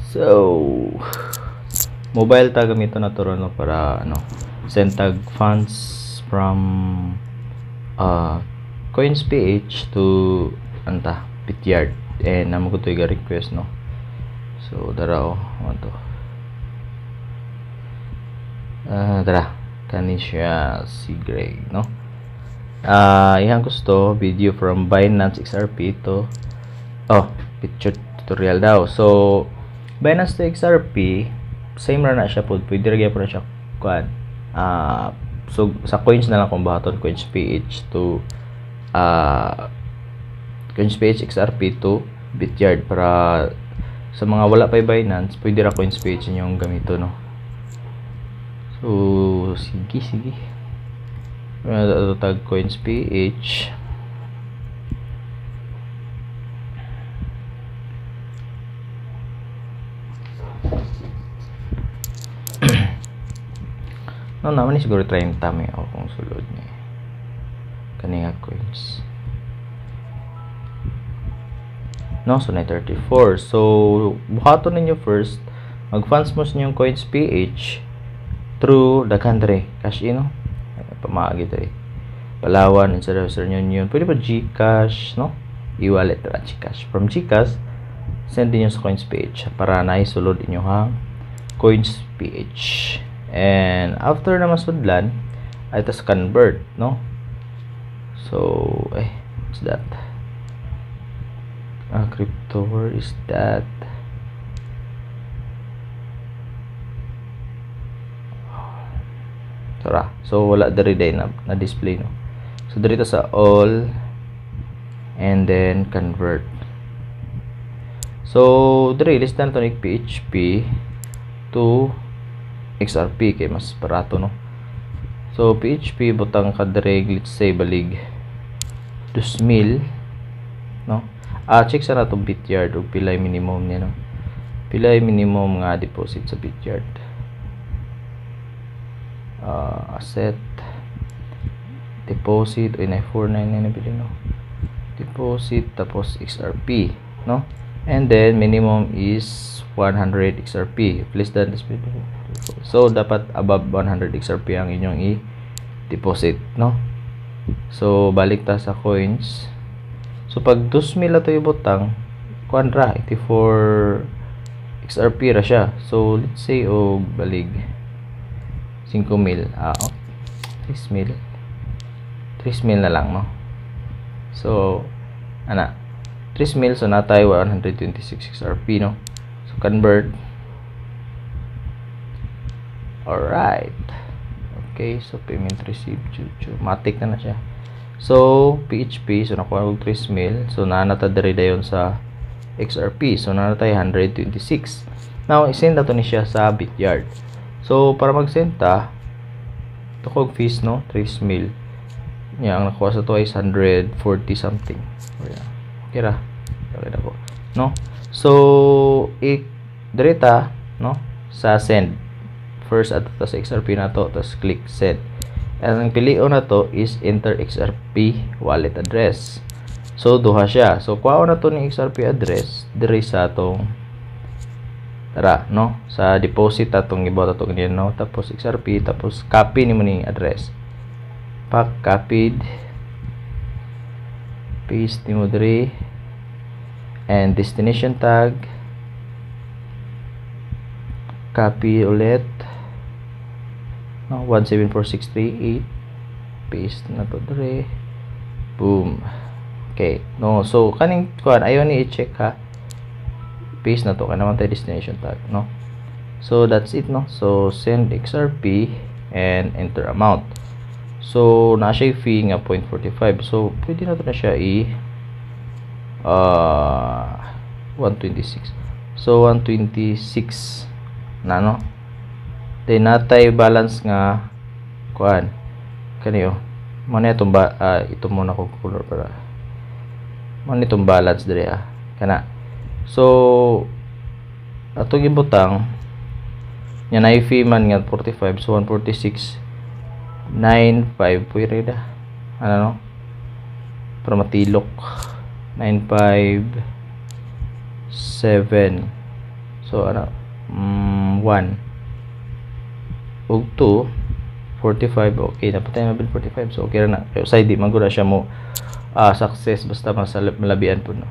So mobile ta gamiton na to ron, no, para ano, send tag funds from Coins PH to anta Bityard, and namo ko to request, no. So dara oh, to dara kani siya si Greg, no. Iyang gusto video from Binance XRP to oh picture tutorial daw. So Binance to XRP same ra na siya pod, pwede ra gyapon na siya kuan. So sa coins na lang kung bahaton, Coins PH to Coins PH XRP to Bityard, para sa mga wala pa Binance, pwede ra Coins PH inyong gamito, no. So sige sige. Tag Coins PH. No, naman ni siguro 30 may ako kung sulod ni kani nga coins. No, so 934. So buhaton ninyo first, mag-funds mo sa inyong Coins PH through the country. Cash in, no? Pamaagi diri. Palawan instead of Western Union. Pwede pa GCash, no? E-wallet ra GCash. From GCash, send niyo sa Coins PH para naisulod inyo hang Coins PH. And after na masudlan, ay tas convert, no? So, what's that? Crypto, where is that? Tara. So, wala diri day na display, no? So, diri ta sa all and then convert. So, diri list na to ni PHP to XRP kay mas barato, no. So PHP butang ka diri, let's say balig 2,000, no. Check sa nato Bityard og pilay minimum niya, no. Pilay minimum nga deposit sa Bityard. Asset deposit oy 9499 na pili, no. Deposit tapos XRP, no. And then minimum is 100 XRP. Please than this video. So dapat above 100 XRP ang inyong i-deposit, no. So balik ta sa coins. So pag 2,000 ato ibutang, kuan ra 84 XRP ra siya. So let's say og balig 5,000, oh, 3,000. 3,000 na lang, no. So ana 3,000, so natay 126 XRP, no. So convert. Alright. Okay, so payment received, chuchu. Matic na na siya. So PHP, so nakuha og 3,000. So naa na ta diri dayon sa XRP. So naa na tay 126. Now i-send na to ni siya sa Bityard. So para mag-send ta, tukog fees, no, 3,000. Nya ang nakuha sa to is 140 something. Yeah. Okay ra. Okay na po, no. So i diri ta, no, sa send. First ato ta sa XRP na to, tapos click send. And ang pilion na to is enter XRP wallet address. So duha siya. So kuhaon na to ni XRP address diri sa atong tara, no, sa deposit atong gibuhat ato ganyan, no, tapos XRP, tapos copy nimo ni address. Pak copied, paste nimo diri, and destination tag copy ulit, no, 174638, paste na to diri, boom. Okay, no. So kaning kuan ayo ni i-check ha, paste na to kay naman tayo destination tag, no. So that's it, no. So send XRP and enter amount. So na siya fee nga 0.45. So pwede na to na siya i 126. So 126 na, no. Then natay balance nga kuan kani oh. Mo na itong ba, ito muna ko color para mo na itong balance diri, kana. So atong ibutang nya na fee man nga 45, so 146.95 pwede ra, ano, no, para matilok 957. So ano, 1 ug 2 45, okay na patay mabil 45. So okay ra na. Pero say di man gud siya mo success basta malabian po, no.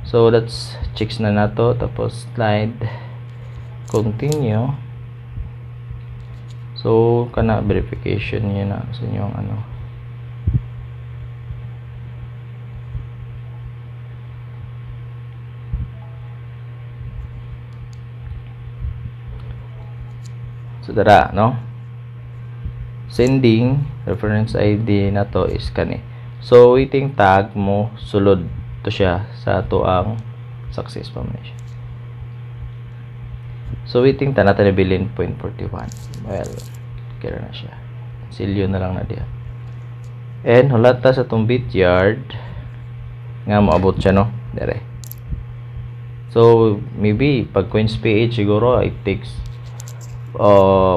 So that's checks na nato, tapos slide continue. So kana verification niya na sa inyong ano. So dara, no, sending reference ID na to is kani. So waiting tag mo sulod to siya sa ato ang success pa man siya. So waiting ta natin bilin 0.41. Well, kira na siya. Silyo na lang na diha. And hulata sa tong Bityard nga moabot siya, no, dere. So maybe pag coins PH siguro it takes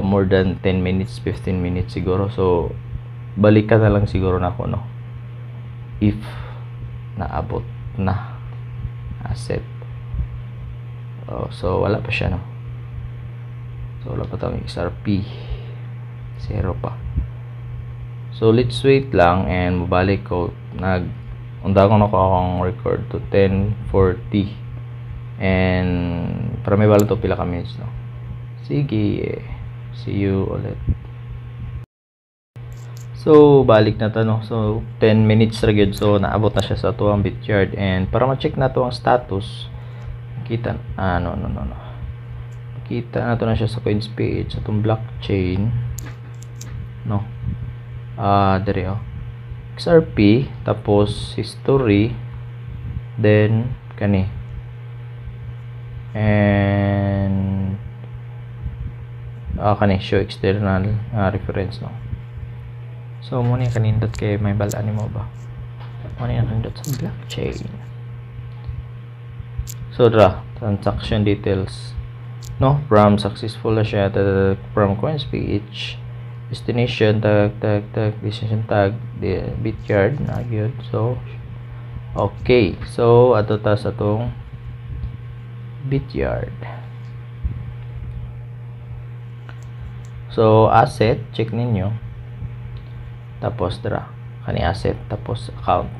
more than 10 minutes, 15 minutes siguro. So balikan na lang siguro nako, no, if naabot na asset. Oh, so wala pa siya, no. So wala pa tayong XRP, zero pa. So let's wait lang and mabalik ko. Nag unda ko na ko akong record to 10:40 and para may balot to pila ka minutes, no. Sige, see you ulit. So balik na ta, no. So 10 minutes ra gyud. So naabot na siya sa atuang Bityard, and para ma-check na to ang status, kita no. Kita na to na siya sa coins page sa atong blockchain, no. Dire oh. XRP, tapos history, then kani. And kani show external reference, no. So mo ni kanindot kay may balaan nimo ba. Mo ni kanindot sa blockchain. So dra transaction details, no, from successful na siya from coins PH destination tag tag tag destination tag the Bityard na gyud. So okay, so ato ta sa atong Bityard. So asset check ninyo, tapos dra kani asset, tapos account.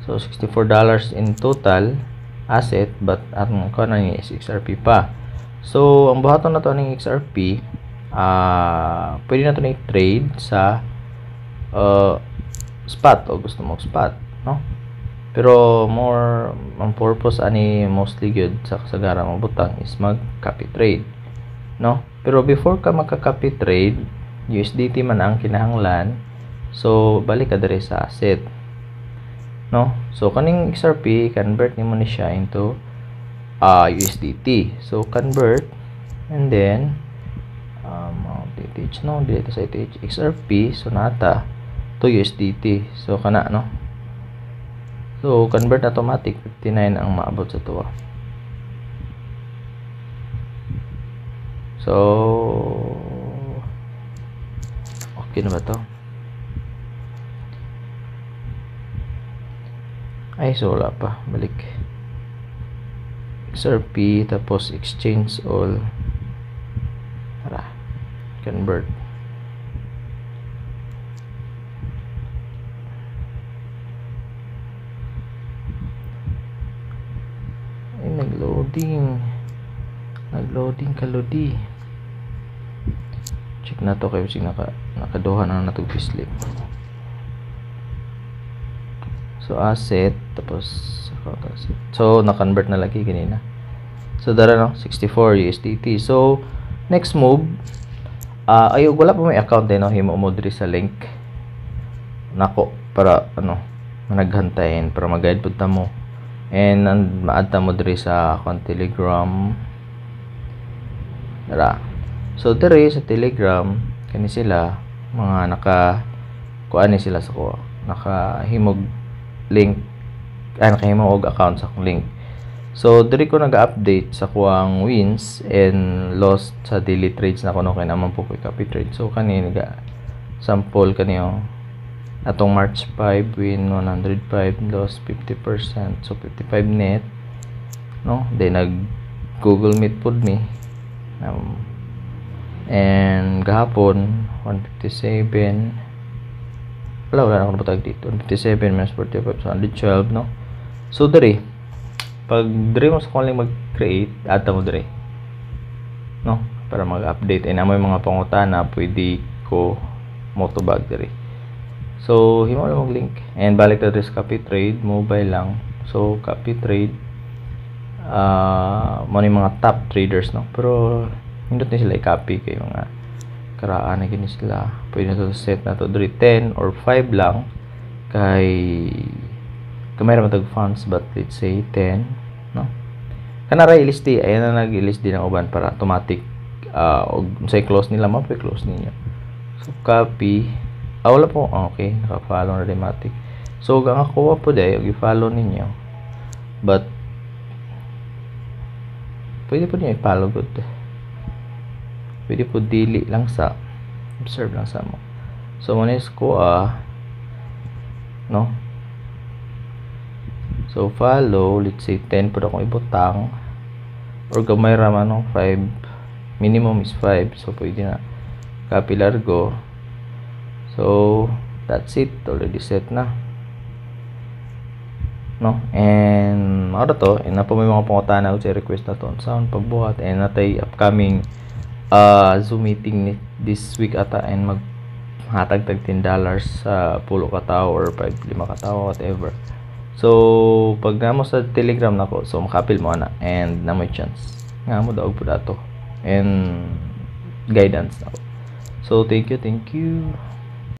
So $64 in total asset, but ang kuan ni is XRP pa. So ang buhaton na to ning XRP, pwede na to ni trade sa spot o gusto mo spot, no. Pero more ang purpose ani mostly good sa kasagaran mo butang is mag copy trade, no. Pero before ka magka-copy trade, USDT man ang kinahanglan. So balik ka diri sa asset, no. So kaning XRP convert nimo ni siya into USDT. So convert and then ETH, no, dito sa ETH XRP, so nata to USDT. So kana, no. So convert automatic 59 ang maabot sa tuwa. So okay na ba to? Ay, so wala pa. Balik. XRP, tapos exchange all. Tara. Convert. Ay, nagloading. Nagloading kalodi. Check na to kayo kasi nakaduha na natong slip. So asset, tapos account asset. So na-convert na lagi kanina. So dara, no, 64 USDT. So next move, ay wala pa may account eh, no, himo mo diri sa link nako para ano managhantayin para mag-guide pud ta mo. And ma-add ta mo diri sa akong Telegram. Dara. So diri sa Telegram kani sila mga naka kuan ni sila sa ko, nakahimog link, ay nakahimo og account sa akong link. So diri ko nag-update sa kuang wins and loss sa daily trades na kuno kay naman po koy copy trade. So kani naga sample kaniyo atong March 5 win 105, loss 50%, so 55 net, no. Then nag Google Meet pod mi. And gahapon 157, wala, wala na akong nabutag dito. 157 minus 45, so 112, no? So diri, pag diri mo sa kung mag-create, add mo diri, no, para mag-update and amoy mga pangutana, pwede ko motubag diri. So himo lang og link and balik ta diri sa copy trade, mobile lang. So copy trade, mo ni mga top traders, no? Pero hindot ni sila i-copy kay mga karaan na gini sila. Pwede na to set na to diri, 10 or 5 lang kay kamay ra man tag funds, but let's say 10, no? Kana ra LSD, ayan na nag-LSD ng uban para automatic, og unsay close nila, mo close ninyo. So copy, ah, wala po. Ah, okay, naka-follow na automatic. So ang ako po day og i-follow ninyo, but pwede po niyo i-follow, good. Pwede po dili lang, sa observe lang sa mo. So mo ko, ah, no? So follow, let's say 10 po akong ibutang or gamay ra man, no? 5, minimum is 5, so pwede na. Copy largo. So that's it, already set na, no? And mao to, and na po may mga pangutana sa request na to sound pagbuhat, and natay upcoming Zoom meeting ni this week ata and mag hatag tag $10 sa pulo ka tao or 5, lima ka tao, whatever. So pag namo sa Telegram nako, so makapil mo ana and na may chance nga mo daog pud ato and guidance nako. So thank you, thank you.